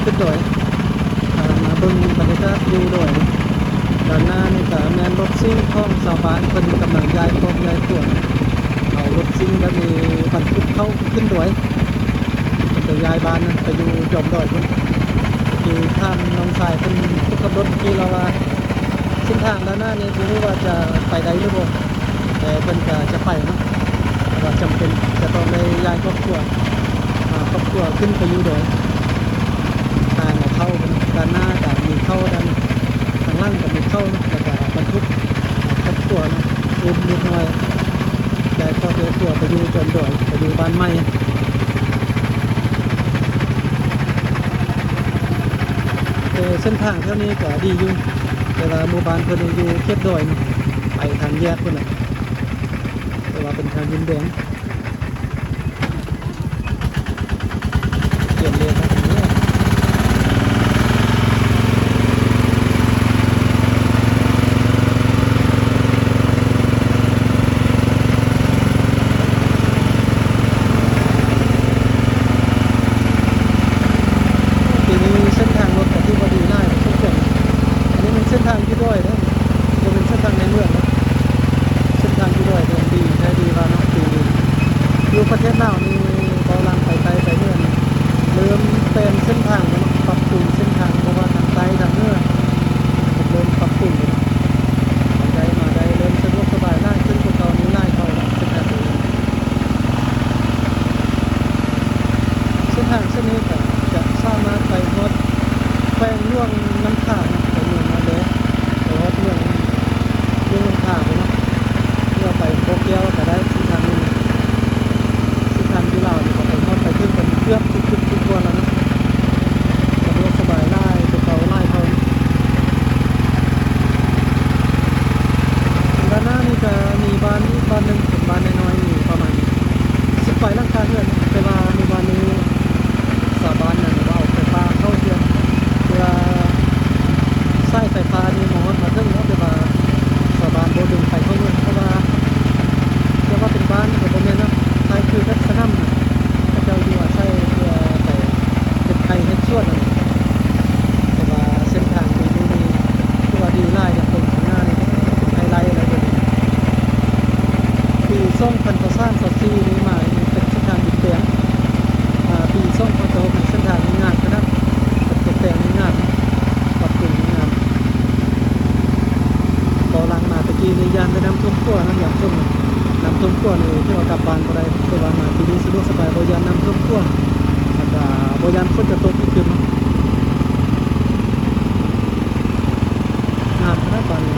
ຂຶ້ນດອຍ ອາ ມາເບິ່ງບັນຍາກາດຢູ່ດອຍ. ດ້ານໜ້ານີ້ກະແມ່ນລົດຊິງຂອງຊາວບ້ານ ເພິ່ນກຳລັງຍ້າຍຄອກຍ້າຍຄົວ ເອົາລົດຊິງແບບນີ້ບັນທຸກເຂົ້າຂຶ້ນດອຍ ເພິ່ນຈະຍ້າຍບ້ານໄປຢູ່ຈອມດອຍພຸ້ນ. ຄືຖາມນ້ອງຊາຍເພິ່ນ ຜູ້ຂັບລົດເມື່ອກີ້ລາວວ່າ ເສັ້ນທາງດ້ານໜ້ານີ້ບໍ່ຮູ້ວ່າຈະໄປໄດ້ຫຼືບໍ່ ແຕ່ເພິ່ນກະຈະໄປເນາະ ເພາະວ່າຈຳເປັນຈະຕ້ອງໄດ້ຍ້າຍຄອບຄົວ ພາຄອບຄົວຂຶ້ນໄປຢູ່ດອຍ. ທາງເຂົ້າດ້ານໜ້າກະມີເຂົ້າ ດ້ານທາງຫຼັງກະມີເຂົ້າເນາະ ແລ້ວກະບັນທຸກຄອບຄົວເນາະ ອຸ້ມເດັກນ້ອຍ ຍ້າຍຄອບຍ້າຍຄົວໄປຢູ່ຈອມດອຍ ໄປຢູ່ບ້ານໃໝ່. ເອີ ເສັ້ນທາງແຖວນີ້ກະດີຢູ່ ແຕ່ວ່າໝູ່ບ້ານເພິ່ນຢູ່ເຂດດອຍເນາະ ໄປທາງແຍກພຸ້ນແຫຼະ ແຕ່ວ່າເປັນທາງດິນແດງ ປ່ຽນເລນແລ້ວ. ປີນີ້ເສັ້ນທາງລົດກະຖືວ່າດີຫຼາຍທຸກຄົນ. ອັນນີ້ແມ່ນເສັ້ນທາງຢູ່ດອຍເດີ ບໍ່ແມ່ນເສັ້ນທາງໃນເມືອງເນາະ. ເສັ້ນທາງຢູ່ດອຍເດີ ດີແທ້ດີວ່າເນາະ ປີນີ້. ຢູ່ປະເທດລາວນີ້ ເວົ້າຫຼັງໄປໃຕ້ໄປເໜືອນີ້ ເລີ່ມແປງເສັ້ນທາງແລ້ວເນາະ ປັບປຸງເສັ້ນທາງ ບໍ່ວ່າທາງໃຕ້ທາງເໜືອ ເລີ່ມປັບປຸງແລ້ວເນາະ. ໄປໄດ້ມາໄດ້ ເລີ່ມສະດວກສະບາຍຫຼາຍຂຶ້ນກວ່າເກົ່ານີ້ຫຼາຍເທົ່າແລ້ວ ເສັ້ນທາງໂຕນີ້. ເສັ້ນທາງເສັ້ນນີ້ກະຈະສາມາດໄປຮອດແຂວງຫຼວງນ້ຳທາເນາະ ໄປເມືອງນາແລ ໄປຮອດເມືອງ ເມືອງນ້ຳທາພຸ້ນເນາະ ເພື່ອໄປບໍ່ແກ້ວກະໄດ້. ເສັ້ນທາງນີ້ ເສັ້ນທາງຢູ່ລາວນີ້ກະໄປຮອດໄປເຖິງກັນເກືອບທຸກຈຸດທຸກບ່ອນແລ້ວເນາະ. ສະດວກສະບາຍຫຼາຍກວ່າເກົ່າຫຼາຍເທົ່າ. ດ້ານໜ້ານີ້ກະມີບ້ານອີກບ້ານໜຶ່ງ ເປັນບ້ານນ້ອຍໆ ມີປະມານສິບປາຍຫຼັງຄາເຮືອນ ແຕ່ວ່າໝູ່ບ້ານນີ້ຊາວບ້ານນັ້ນເອົາໄຟຟ້າເຂົ້າເຮືອນ ເພື່ອສາຍໄຟຟ້ານີ້ມາຮອດມາເຖິງເນາະ ແຕ່ວ່າຊາວບ້ານບໍ່ດຶງໄຟເຂົ້າເມືອງ ເພາະວ່າ ຈະວ່າເປັນບ້ານກະບໍ່ແມ່ນເນາະ ຄ້າຍຄືແບບສະໜາມ ເຂົາເຈົ້າຢູ່ອາໄສເພື່ອໄປເຮັດໄຮ່ເຮັດສວນນັ້ນ. ແຕ່ວ່າເສັ້ນທາງປີນີ້ນີ້ຖືວ່າດີຫຼາຍເດ້ ເບິ່ງຂ້າງໜ້ານີ້ ໄຮໄລເລີຍເດ. ປີສອງພັນຊາວສາມ ຊາວສີ່ນີ້ມານີ້ເປັນເສັ້ນທາງດິນແດງ ອາ ປີສອງພັນຊາວຫົກ ເສັ້ນທາງນີ້ງາມຂະໜາດ ເປັນຕົກແຕ່ງນີ້ງາມ ປັບປຸງນີ້ງາມ. ເວົ້າຫຼັງມາແຕ່ກີ້ນີ້ຢ້ານແຕ່ນ້ຳຖ້ວມຂົວເນາະ ຍາມຝົນ ນ້ຳຖ້ວມຂົວນີ້ຖືວ່າກັບບ້ານບໍ່ໄດ້ ແຕ່ວ່າມາປີນີ້ສະດວກສະບາຍ ບໍ່ຢ້ານນ້ຳຖ້ວມຂົວ ແລ້ວກະບໍ່ຢ້ານຝົນຈະຕົກອີກຄືນເນາະ. ງາມຂະໜາດບ້ານນີ້